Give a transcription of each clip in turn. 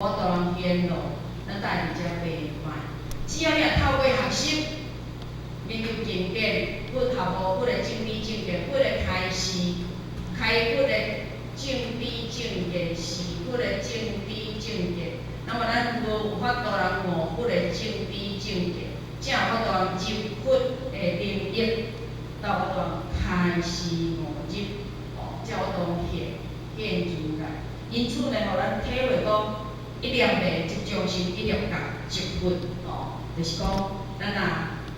法度人顯露，咱逐個佇遮爬拜。只要你若透過學習，研究經典，佛學無佛的正知正見，佛的開示，開佛的正知正見，示佛的正知正見。那麼咱無有法度人悟佛的正知正見，才有法度人入佛的靈益，才有法度人開示悟入，哦，才有法度現現如來。因此呢，予咱體會講，一念滅即眾生，一念覺即佛，哦，就是講咱若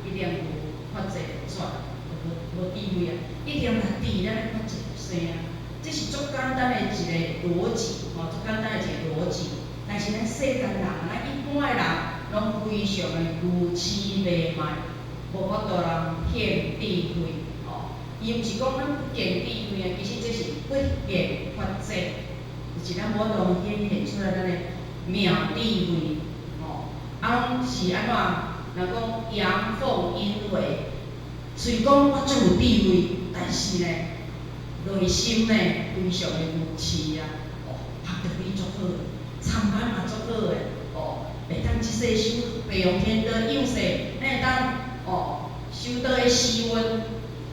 一念無法界就轉，無無智慧啊，一念若智，咱的法界就生啊。這是足簡單的一個邏輯，吼，足簡單的一個邏輯。但是咱世間人，咱一般的人，攏非常的愚癡迷茫，無法度人顯智慧，吼。伊毋是講咱不見智慧啊，其實這是不見法界，就是咱無法度顯現出來咱的妙智慧，吼。啊，攏是按怎？人講陽奉陰違，雖講我足有智慧，但是呢，內心呢非常的愚癡啊，哦，學道理足好，參班嘛足好的，哦，會當這世修白龍天道應世，咱會當哦修道的時運，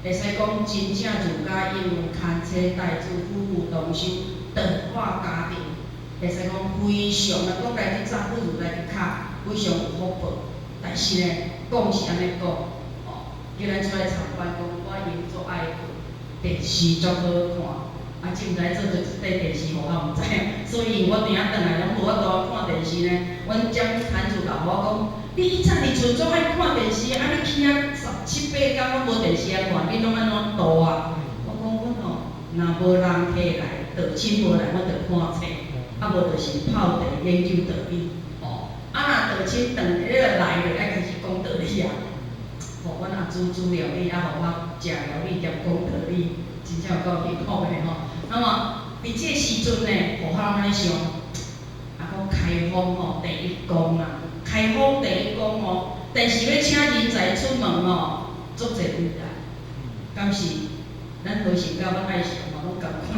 會使講真正儒家應運，牽妻帶子，夫婦同修，道化家庭，會使講非常啊，講家己早不如來較非常有福報。但是呢，講是按呢講，哦，叫咱出來參班講，我閒足愛睏，電視足好看，啊，這毋知做做這塊電視予我毋知，所以我定仔轉來攏無法度看電視呢。阮掌攤主老我講，你以前佇厝足愛看電視，啊你起啊十七八工攏無電視啊看，你攏按怎度啊？我講阮吼，若無人客來，道親無來，我就看冊，啊無就是泡茶研究道理，吼。啊若道親轉彼個來就愛開始講道理啊。予阮阿祖煮料理，啊予我食料理兼講道理，真正有夠辛苦的吼。那麼佇這個時陣呢，予我按呢想，啊，講開封吼第一功啊，開封第一功哦，但是欲請人才出門哦，足濟困難，敢是？咱和尚佮阮愛上嘛，攏仝款。